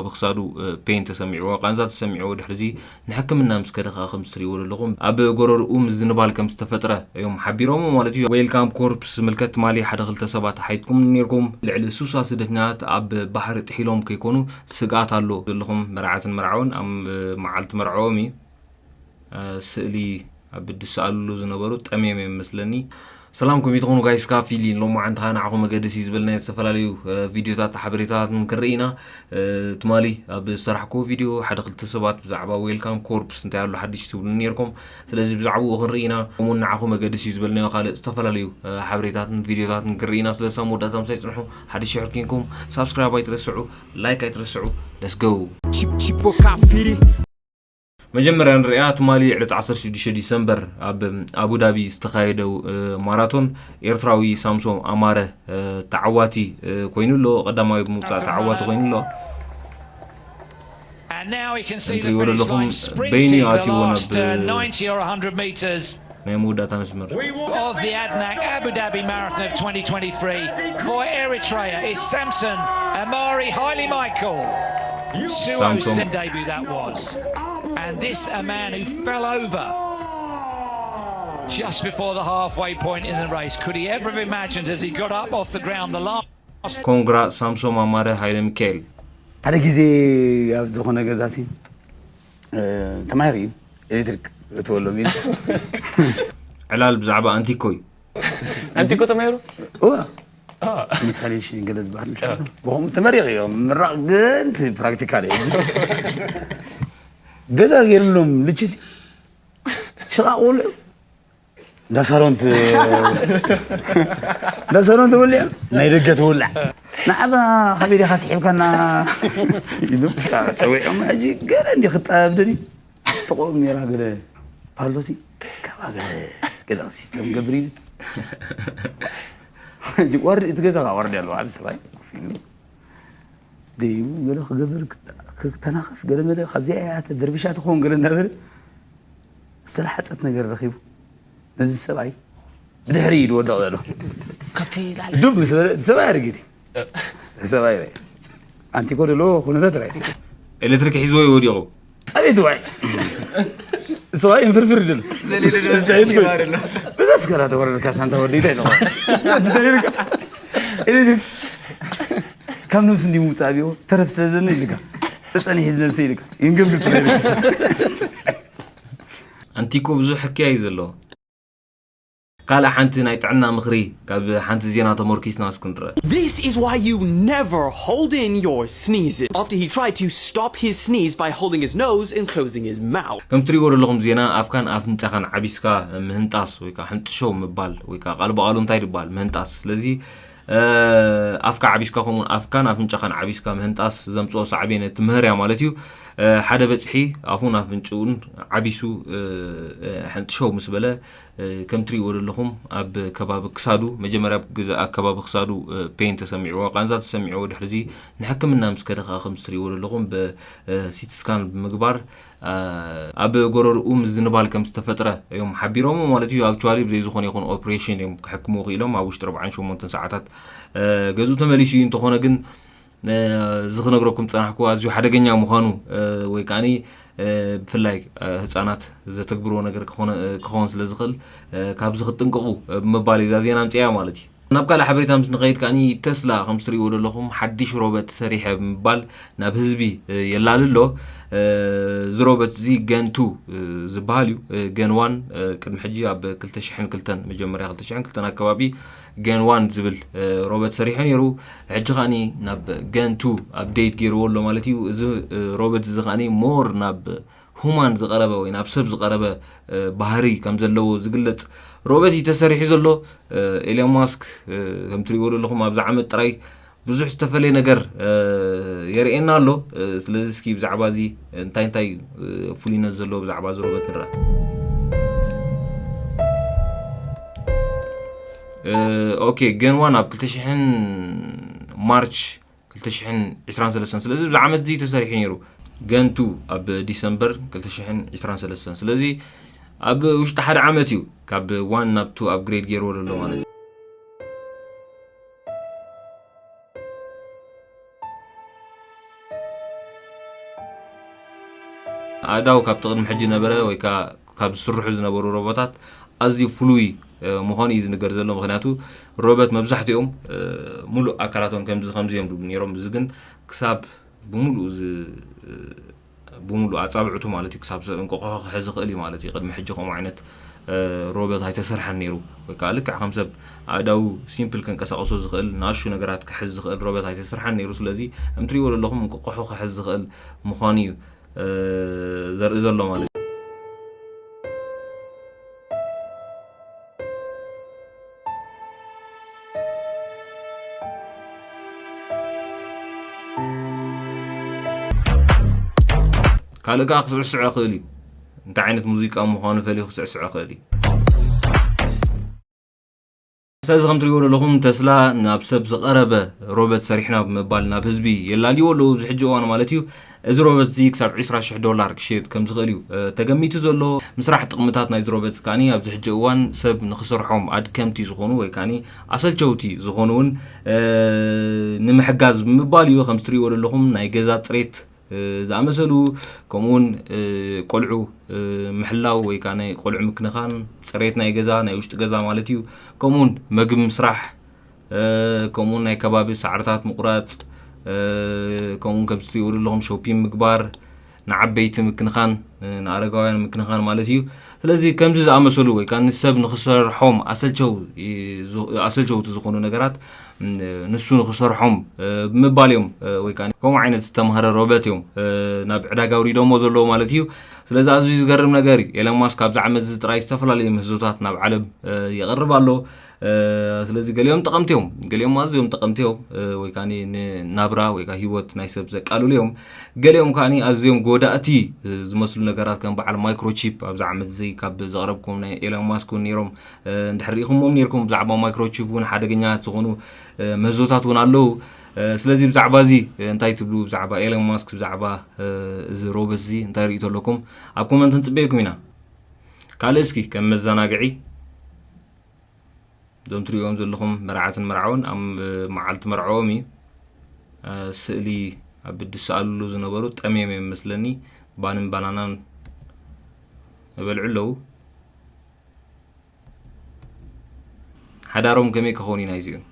ኣብ ክሳዱ ፔን ተሰሚዕዎ፣ ቃንዛ ተሰሚዕዎ። ድሕሪዚ ንሕክምና ምስ ከደ ከዓ ከም እትሪእዎ ዘለኹም ኣብ ጎረርኡ ምዝንባል ከም ዝተፈጥረ እዮም ሓቢሮም ማለት እዩ። ዌልካም ኮርፕስ ምልከት ትማሊ ሓደ ክልተ ሰባት ሓይትኩም ነርኩም። ልዕሊ ሱሳ ስደተኛታት ኣብ ባሕሪ ጥሒሎም ከይኮኑ ስግኣት ኣሎ። ዘለኹም መርዓትን መርዓውን ኣብ መዓልቲ መርዓኦም እዩ። ስእሊ ኣብ ድስኣልሉ ዝነበሩ ጠምዮም እዮም መስለኒ። ሰላም ከመይ ትኾኑ ጋይስ? ካፊሊ ሎማዓንቲ ከዓ ንዓኹም መገድሲ ዝበልናዮ ዝተፈላለዩ ቪድዮታት ሓበሬታታትን ክንርኢ ኢና። ትማሊ ኣብ ዝሰራሕኩዎ ቪድዮ ሓደ ክልተ ሰባት ብዛዕባ ዌልካም ኮርፕስ እንታይ ኣሎ ሓድሽ ትብሉ ነርኩም። ስለዚ ብዛዕባኡ ክንርኢ ኢና። ከምኡውን ንዓኹም መገድሲ ዝበልናዮ ካልእ ዝተፈላለዩ ሓበሬታትን ቪድዮታትን ክንርኢ ኢና። ስለዚ ሳብ መወዳእታ ምሳይ ጽንሑ። ሓድሽ ሽሕር ኪንኩም ሳብስክራይብ ኣይትረስዑ፣ ላይክ ኣይትረስዑ። Let's go። Chip- Chipo Kafiri. መጀመርያ ንሪኣ ትማሊ ዕለት ዓሰርተ ሽዱሽተ ዲሰምበር ኣብ ኣቡዳቢ ዝተኻየደ ማራቶን ኤርትራዊ ሳምሶም ኣማረ ተዓዋቲ ኮይኑ ኣሎ። ቀዳማዊ ብምውፃእ ተዓዋቲ ኮይኑ ኣሎ። And now he can see the Entry order finish لهم line sprinting بيني the آتي وأنا last ب- uh, ninety or one hundred metres ናይ መወዳእታ መስመር of the Adnac Abu Dhabi Marathon of twenty twenty-three for Eritrea is Samson Amari Haile Michael. Samson. Suo debut that was. And this a man who fell over just before the halfway point in the race. Could he ever have imagined as he got up off the ground the last ኮንግራ ሳምሶም ኣማረ ሃይለ ሚካኤል። ሓደ ግዜ ኣብ ዝኾነ ገዛ ሲ ተማሂሩ እዩ ኤሌክትሪክ እትወሎም ኢሉ ዕላል ብዛዕባ ኣንቲኮ እዩ። ኣንቲኮ ተማሂሩ እዋ ኢንስታሌሽን ገለ ዝበሃል ብኸም ተመሪቕ እዮም ምራቕ ግን እቲ ፕራክቲካል እዩ ገዛ ገይርሎም ልችሲ ሽቓቕ ውልዑ እንዳ ሳሎን ት- እንዳ ሳሎን ትውልዕ ናይ ደገ ትውላዕ ንዓባ ካበይ ዲኻ ስሒብካና ኢሉ ጸዊዖም ሕጂ ገለ እንዲ ክጣበብ ደልዩ ጥቕኦም ነይራ ገለ ፓሎሲ ካባ ገለ ገለ ሲስተም ገብር ኢሉ ሕጂ ወርድ እቲ ገዛ ወርድ ኣለዎ ዓብ ሰብኣይ ኮፍ ኢሉ ደይቡ ገለ ክገብር ክተናኸፍ ገለ መለ ካብዚኣ እያ ደርቢሻ ትኸውን ገለ እንዳበለ ዝተላሓፀት ነገር ረኺቡ ነዚ ሰብኣይ ብድሕሪ እዩ ዝወድቕ ዘሎ ካብቲ ላዕሊ ዱብ ምስ በለ እቲ ሰብኣይ ኣረጊት እዩ ሰብኣይ ራይ ኣንቲኮ ደሎ ኩነታት ራይ ኤሌክትሪክ ሒዝዎ እዩ ወዲቑ። ኣቤት ዋይ ሰብኣይ እንፍርፍር ደሎ ብዛ ስከራ ተወረድካ ሳንታ ወዲታ ይለ ኤሌክትሪክ ካብ ነብሱ እንዲ ምውፃእ ቢሆ ተረፍ ስለዘነ ኢልካ ፀፀኒ ሒዝ ነብሰ ኢልካ ይንገብግብ ኣንቲኮ ብዙሕ ሕክያ እዩ ዘለዎ። ካልእ ሓንቲ ናይ ጥዕና ምኽሪ ካብ ሓንቲ ዜና ተመርኪስና እስክንድረ። This is why you never hold in your sneezes. After he tried to stop his sneeze by holding his nose and closing his mouth. ከም ትሪእዎ ዘለኹም ዜና ኣፍካን ኣፍንጫኻን ዓቢስካ ምህንጣስ ወይ ከዓ ሕንጥሾ ምባል ወይ ከዓ ቃል ብቓሉ እንታይ ይባል ምህንጣስ። ስለዚ ኣፍካ ዓቢስካ ከምኡውን ኣፍካን ኣፍንጫኻን ዓቢስካ ምህንጣስ ዘምፅኦ ሳዕቤን ትምህር እያ ማለት እዩ። ሓደ በፅሒ ኣፉን ኣፍንጭኡን ዓቢሱ ሕንጥሸው ምስ በለ ከም ትሪእዎ ዘለኹም ኣብ ከባቢ ክሳዱ መጀመርያ ኣብ ከባቢ ክሳዱ ፔን ተሰሚዕዎ ቃንዛ ተሰሚዕዎ ድሕርዚ ንሕክምና ምስ ከደ ከዓ ከም ትሪእዎ ዘለኹም ብሲቲ ስካን ብምግባር ኣብ ጎረርኡ ምዝንባል ከም ዝተፈጥረ እዮም ሓቢሮም ማለት እዩ። ኣክቹዋሊ ብዘይ ዝኾነ ይኹን ኦፕሬሽን እዮም ክሕክምዎ ክኢሎም ኣብ ውሽጢ ኣርብዓን ሸሞንተን ሰዓታት ገዝኡ ተመሊሱ እዩ። እንተኾነ ግን እዚ ክነግረኩም ዝፀናሕኩ ኣዝዩ ሓደገኛ ምዃኑ ወይ ከዓ ብፍላይ ህፃናት ዘተግብርዎ ነገር ክኾን ስለ ዝኽእል ካብዚ ክትጥንቀቑ ብምባል እዛ ዜና ኣምፅያ ማለት እዩ። ናብ ካልእ ሓበሬታ ምስ ንኸይድ ከዓኒ ተስላ ከም ትሪእዎ ዘለኹም ሓድሽ ሮበት ሰሪሐ ብምባል ናብ ህዝቢ የላሊ ኣሎ። እዚ ሮበት እዚ ገን ቱ ዝበሃል እዩ። ገን ዋን ቅድሚ ሕጂ ኣብ ክልተ ሽሕን ክልተን መጀመርያ ክልተ ሽሕን ክልተን ኣከባቢ ገን ዋን ዝብል ሮበት ሰሪሑ ነይሩ። ሕጂ ከዓኒ ናብ ገን ቱ ኣፕዴት ገይርዎ ኣሎ ማለት እዩ። እዚ ሮበት እዚ ከዓኒ ሞር ናብ ሁማን ዝቐረበ ወይ ናብ ሰብ ዝቐረበ ባህሪ ከም ዘለዎ ዝግለፅ ሮበት እዩ ተሰሪሑ ዘሎ። ኤሎን ማስክ ከም ትሪእዎ ዘለኹም ኣብዚ ዓመት ጥራይ ብዙሕ ዝተፈለየ ነገር የርእየና ኣሎ። ስለዚ እስኪ ብዛዕባ እዚ እንታይ እንታይ ፍሉይነት ዘለዎ ብዛዕባ እዚ ሮበት ንረኣ። ኦኬ ገን ዋን ኣብ ክልተ ሽሕን ማርች ክልተ ሽሕን ዕስራን ሰለስተን ስለዚ ብዚ ዓመት እዚ ተሰሪሑ ነይሩ። ገን ቱ ኣብ ዲሰምበር ክልተ ሽሕን ዕስራን ሰለስተን ስለዚ ኣብ ውሽጢ ሓደ ዓመት እዩ ካብ ዋን ናብ ቱ ኣፕግሬድ ገይርዎ ዘሎ ማለት እዩ። ኣእዳው ካብቲ ቅድሚ ሕጂ ነበረ ወይ ከዓ ካብ ዝስርሑ ዝነበሩ ሮቦታት ኣዝዩ ፍሉይ ምዃኑ እዩ ዝንገር ዘሎ። ምክንያቱ ሮበት መብዛሕትኦም ሙሉእ ኣካላቶም ከምዚ ከምዚ እዮም ዝብሉ ነይሮም። እዚ ግን ክሳብ ብሙሉእ ዝ- ብሙሉእ ኣጻብዕቱ ማለት እዩ ክሳብ ሰብ እንቆቆሖ ክሕዝ ይኽእል እዩ ማለት እዩ። ቅድሚ ሕጂ ከምኡ ዓይነት ሮበት ኣይተሰርሐን ነይሩ። ወይ ከዓ ልክዕ ከም ሰብ ኣእዳው ሲምፕል ከንቀሳቀሶ ዝኽእል ንኣሹ ነገራት ክሕዝ ዝኽእል ሮበት ኣይተሰርሐን ነይሩ። ስለዚ ከም ትሪእዎ ዘለኹም እንቆቆሖ ክሕዝ ዝኽእል ምዃኑ እዩ ዘርኢ ዘሎ ማለት እዩ። ካልእ ከዓ ክስዕስዕ ይኽእል እዩ። እንታይ ዓይነት ሙዚቃ ምዃኑ ፈልዩ ክስዕስዕ ይኽእል እዩ። ስለዚ ከም ትሪእዎ ዘለኹም ተስላ ናብ ሰብ ዝቐረበ ሮበት ሰሪሕና ብምባል ናብ ህዝቢ የላልይዎ ኣለዉ ኣብዚ ሕጂ እዋን ማለት እዩ። እዚ ሮበት እዚ ክሳብ ዕስራ ሽሕ ዶላር ክሽየጥ ከም ዝኽእል እዩ ተገሚቱ ዘሎ። ምስራሕ ጥቕምታት ናይዚ ሮበት ከዓኒ ኣብዚ ሕጂ እዋን ሰብ ንኽሰርሖም ኣድከምቲ ዝኾኑ ወይ ከዓኒ ኣሰልቸውቲ ዝኾኑ እውን ንምሕጋዝ ብምባል እዩ። ከም ትሪእዎ ዘለኹም ናይ ገዛ ፅሬት ዝኣመሰሉ ከምኡውን ቆልዑ ምሕላው ወይ ከዓ ናይ ቆልዑ ምክንኻን ፅሬት ናይ ገዛ ናይ ውሽጢ ገዛ ማለት እዩ። ከምኡውን መግቢ ምስራሕ ከምኡውን ናይ ከባቢ ሳዕርታት ምቁራፅ ከምኡውን ከም ትሪእዎ ዘለኹም ሾፒን ምግባር ንዓበይቲ ምክንኻን ንኣረጋውያን ምክንኻን ማለት እዩ። ስለዚ ከምዚ ዝኣመሰሉ ወይ ከዓ ንሰብ ንክሰርሖም ኣሰልቸውቲ ዝኾኑ ነገራት ንሱ ንክሰርሖም ብምባል እዮም ወይ ከዓ ከምኡ ዓይነት ዝተምሃረ ሮበት እዮም ናብ ዕዳጋ ኣውሪዶሞ ዘለዉ ማለት እዩ። ስለዚ ኣዝዩ ዝገርም ነገር እዩ። ኤለን ማስክ ኣብዚ ዓመት እዚ ጥራይ ዝተፈላለዩ ምህዞታት ናብ ዓለም የቕርብ ኣሎ። ስለዚ ገሊኦም ጠቐምቲ እዮም፣ ገሊኦም ኣዝዮም ጠቐምቲ እዮም ወይ ከዓ ንናብራ ወይ ከዓ ህይወት ናይ ሰብ ዘቃልሉ እዮም። ገሊኦም ከዓ ኣዝዮም ጎዳእቲ ዝመስሉ ነገራት ከም በዓል ማይክሮቺፕ ኣብዚ ዓመት እዚ ካብ ዘቕረብኩም ናይ ኤለን ማስክ እውን ነይሮም እንድሕር ርኢኹምዎም ነይርኩም ብዛዕባ ማይክሮቺፕ እውን ሓደገኛታት ዝኾኑ ምህዞታት እውን ኣለዉ። ስለዚ ብዛዕባ እዚ እንታይ ትብሉ? ብዛዕባ ኤለን ማስክ ብዛዕባ እዚ ሮበት እዚ እንታይ ርእይቶ ኣለኩም? ኣብ ኮመንት ንፅበየኩም ኢና። ካልእ እስኪ ከም መዘናግዒ እዞም ትሪእዎም ዘለኹም መርዓትን መርዓውን ኣብ መዓልቲ መርዓኦም እዩ ስእሊ ኣብ ዝሰኣልሉ ዝነበሩ ጠምዮም እዮም መስለኒ ባንን ባናናን ይበልዑ ኣለዉ። ሓዳሮም ከመይ ክኸውን እዩ ናይዚኦም?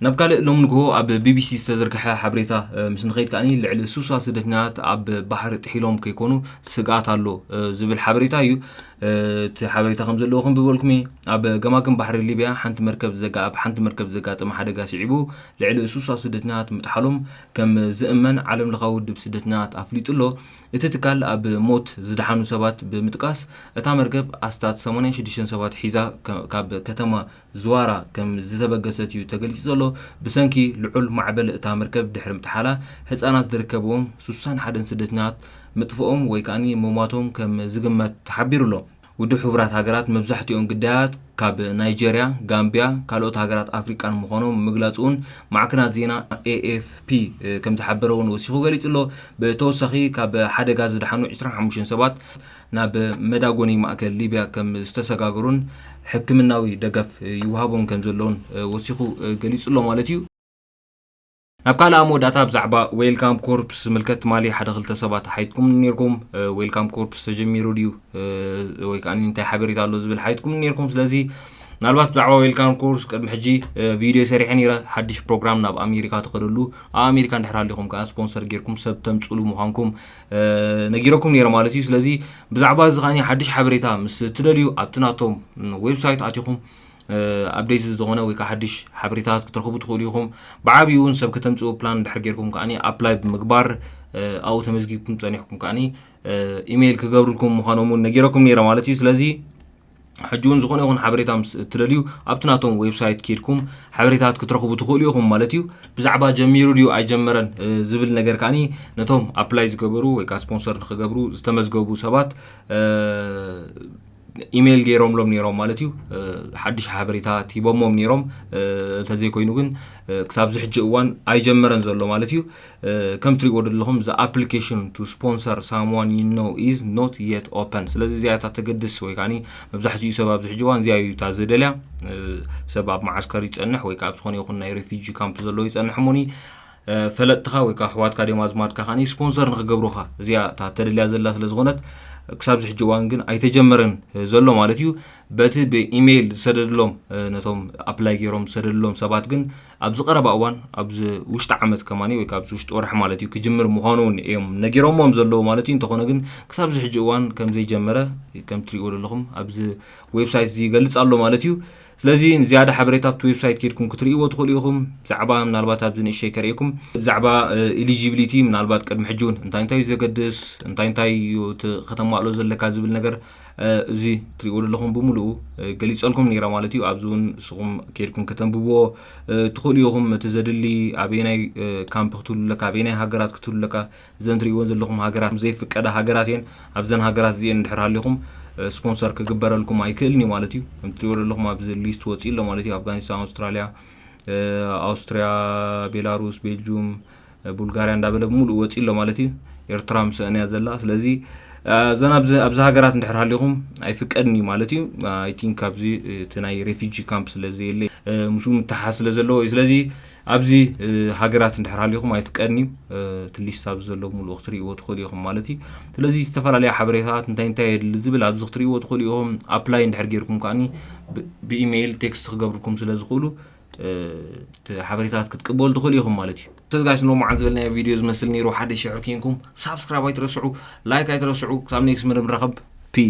ናብ ካልእ ሎም ንግሆ ኣብ ቢቢሲ ዝተዘርግሐ ሓበሬታ ምስ ንኸይድ ከዓኒ ልዕሊ ሱሳ ስደተኛታት ኣብ ባሕሪ ጥሒሎም ከይኮኑ ስግኣት ኣሎ ዝብል ሓበሬታ እዩ። እቲ ሓበሬታ ከም ዘለዎ ከም ዝበልኩም ኣብ ገማግም ባሕሪ ሊብያ ሓንቲ መርከብ ዘጋ ኣብ ሓንቲ መርከብ ዘጋጠመ ሓደጋ ስዒቡ ልዕሊ ሱሳ ስደተኛታት ምጥሓሎም ከም ዝእመን ዓለም ለኻዊ ውድብ ስደተኛታት ኣፍሊጡ ኣሎ። እቲ ትካል ኣብ ሞት ዝደሓኑ ሰባት ብምጥቃስ እታ መርከብ ኣስታት ሰማንያን ሽዱሽተን ሰባት ሒዛ ካብ ከተማ ዝዋራ ከም ዝተበገሰት እዩ ተገሊጹ ዘሎ። ብሰንኪ ልዑል ማዕበል እታ መርከብ ድሕሪ ምጥሓላ ህጻናት ዝርከብዎም ሱሳን ሓደን ስደተኛታት ምጥፍኦም ወይ ከኣ ምሟቶም ከም ዝግመት ተሓቢሩ ኣሎ። ውድብ ሕቡራት ሃገራት መብዛሕትኦም ግዳያት ካብ ናይጀርያ፣ ጋምብያ፣ ካልኦት ሃገራት ኣፍሪቃን ምዃኖም ምግላጹ እውን ማዕከናት ዜና ኤኤፍፒ ከም ዝሓበረ እውን ወሲኹ ገሊጹ ኣሎ። ብተወሳኺ ካብ ሓደጋ ዝደሓኑ ዕስራን ሓሙሽተን ሰባት ናብ መዳጎኒ ማእከል ሊብያ ከም ዝተሰጋገሩን ሕክምናዊ ደገፍ ይወሃቦም ከም ዘለውን ወሲኹ ገሊጹ ኣሎ ማለት እዩ። ናብ ካልእ መወዳእታ ብዛዕባ ዌልካም ኮርፕስ ዝምልከት ትማሊ ሓደ ክልተ ሰባት ሓይትኩም ነይርኩም። ዌልካም ኮርፕስ ተጀሚሩ ድዩ ወይ ከዓ እንታይ ሓበሬታ ኣሎ ዝብል ሓይትኩም ነይርኩም። ስለዚ ምናልባት ብዛዕባ ዌልካም ኮርፕስ ቅድሚ ሕጂ ቪድዮ ሰሪሐ ነይረ። ሓድሽ ፕሮግራም ናብ ኣሜሪካ ትኸደሉ ኣብ ኣሜሪካ እንድሕር ሃሊኹም ከዓ ስፖንሰር ጌርኩም ሰብ ተምፅሉ ምዃንኩም ነጊረኩም ነይረ ማለት እዩ። ስለዚ ብዛዕባ እዚ ከዓ ሓድሽ ሓበሬታ ምስ ትደልዩ ኣብቲ ናቶም ዌብሳይት ኣቲኹም ኣፕዴት ዝኾነ ወይ ከዓ ሓድሽ ሓበሬታት ክትረኽቡ ትኽእሉ ኢኹም። ብዓብዩ እውን ሰብ ከተምፅኡ ፕላን እንድሕር ጌርኩም ከዓ ኣፕላይ ብምግባር ኣብኡ ተመዝጊብኩም ፀኒሕኩም ከዓ ኢሜይል ክገብሩልኩም ምዃኖም እውን ነጊረኩም ነይረ ማለት እዩ። ስለዚ ሕጂ እውን ዝኾነ ይኹን ሓበሬታ ምስ እትደልዩ ኣብቲ ናቶም ዌብሳይት ኬድኩም ሓበሬታት ክትረኽቡ ትኽእሉ ኢኹም ማለት እዩ። ብዛዕባ ጀሚሩ ድዩ ኣይጀመረን ዝብል ነገር ከዓኒ ነቶም ኣፕላይ ዝገበሩ ወይ ከዓ ስፖንሰር ንክገብሩ ዝተመዝገቡ ሰባት ኢሜይል ገይሮምሎም ነይሮም ማለት እዩ። ሓድሽ ሓበሬታት ሂቦሞም ነይሮም። እንተዘይኮይኑ ግን ክሳብ ዝሕጂ እዋን ኣይጀመረን ዘሎ ማለት እዩ። ከም ትሪእዎ ዘለኹም the application to sponsor someone you know is not yet open። ስለዚ እዚኣ እታ ተገድስ ወይ ከዓ መብዛሕትኡ ሰብ ኣብዚ ሕጂ እዋን እዚኣ እዩ እታ ዝደልያ። ሰብ ኣብ መዓስከር ይፀንሕ ወይ ከዓ ኣብ ዝኾነ ይኹን ናይ ሬፊጂ ካምፕ ዘለዎ ይፀንሕ እሞኒ ፈለጥትኻ ወይ ከዓ ኣሕዋትካ ድዮም ኣዝማድካ ከዓኒ ስፖንሰር ንክገብሩኻ እዚኣ እታ ተደልያ ዘላ ስለ ዝኾነት ክሳብ ዝሕጂ እዋን ግን ኣይተጀመረን ዘሎ ማለት እዩ። በቲ ብኢሜይል ዝሰደድሎም ነቶም ኣፕላይ ገይሮም ዝሰደድሎም ሰባት ግን ኣብዚ ቀረባ እዋን ኣብዚ ውሽጢ ዓመት ከማኒ ወይ ከዓ ኣብዚ ውሽጢ ወርሒ ማለት እዩ ክጅምር ምዃኑ እውን እዮም ነጊሮሞም ዘለዉ ማለት እዩ። እንተኾነ ግን ክሳብ ዝሕጂ እዋን ከም ዘይጀመረ ከም ትሪእዎ ዘለኹም ኣብዚ ዌብሳይት እዚ ይገልጽ ኣሎ ማለት እዩ። ስለዚ ንዝያዳ ሓበሬታ ኣብቲ ዌብሳይት ኬድኩም ክትርእይዎ ትኽእሉ ኢኹም። ብዛዕባ ምናልባት ኣብዚ ንእሽተይ ከርእየኩም ብዛዕባ ኢሊጂቢሊቲ ምናልባት ቅድሚ ሕጂ እውን እንታይ እንታይ እዩ ዘገድስ እንታይ እንታይ እዩ እቲ ከተማልኦ ዘለካ ዝብል ነገር እዚ ትሪእዎ ዘለኹም ብምሉኡ ገሊፀልኩም ነይራ ማለት እዩ። ኣብዚ እውን ንስኹም ኬድኩም ከተንብብዎ ትኽእሉ ኢኹም። እቲ ዘድሊ ኣበየናይ ካምፕ ክትህሉ ኣለካ፣ ኣበየናይ ሃገራት ክትህሉ ኣለካ፣ እዘን ትሪእወን ዘለኹም ሃገራት ዘይፍቀዳ ሃገራት እየን። ኣብዘን ሃገራት እዚኤን እንድሕር ሃሊኹም ስፖንሰር ክግበረልኩም ኣይክእልን እዩ ማለት እዩ። ከም ትሪእዎ ዘለኹም ኣብዚ ሊስት ወፂኡ ኣሎ ማለት እዩ። ኣፍጋኒስታን፣ ኣውስትራሊያ፣ ኣውስትሪያ፣ ቤላሩስ፣ ቤልጁም፣ ቡልጋሪያ እንዳበለ ብምሉእ ወፂኡ ኣሎ ማለት እዩ። ኤርትራ ምስአን እያ ዘላ። ስለዚ እዘን ኣብዚ ኣብዚ ሃገራት እንድሕር ሃሊኹም ኣይፍቀድን እዩ ማለት እዩ። ኣይ ቲንክ ኣብዚ እቲ ናይ ሬፊጂ ካምፕ ስለ ዘየለ ምስኡ ምትሓሓዝ ስለ ዘለዎ እዩ። ስለዚ ኣብዚ ሃገራት እንድሕር ሃሊኹም ኣይፍቀድን እዩ። እቲ ሊስት ኣብዚ ዘሎ ብምሉእ ክትርእይዎ ትኽእሉ ኢኹም ማለት እዩ። ስለዚ ዝተፈላለያ ሓበሬታት እንታይ እንታይ የድሊ ዝብል ኣብዚ ክትርእይዎ ትኽእሉ ኢኹም። ኣፕላይ እንድሕር ጌርኩም ከዓኒ ብኢሜይል ቴክስት ክገብርኩም ስለ ዝኽእሉ ሓበሬታት ክትቅበሉ ትኽእሉ ኢኹም ማለት እዩ። ስለዚ ጋይስ ንሎማዓንቲ ዝበልናዮ ቪድዮ ዝመስል ነይሩ። ሓደ ሽሕር ኪንኩም ሳብስክራይብ ኣይትረስዑ፣ ላይክ ኣይትረስዑ። ክሳብ ኔክስት መደብ ንራኸብ። ፒስ።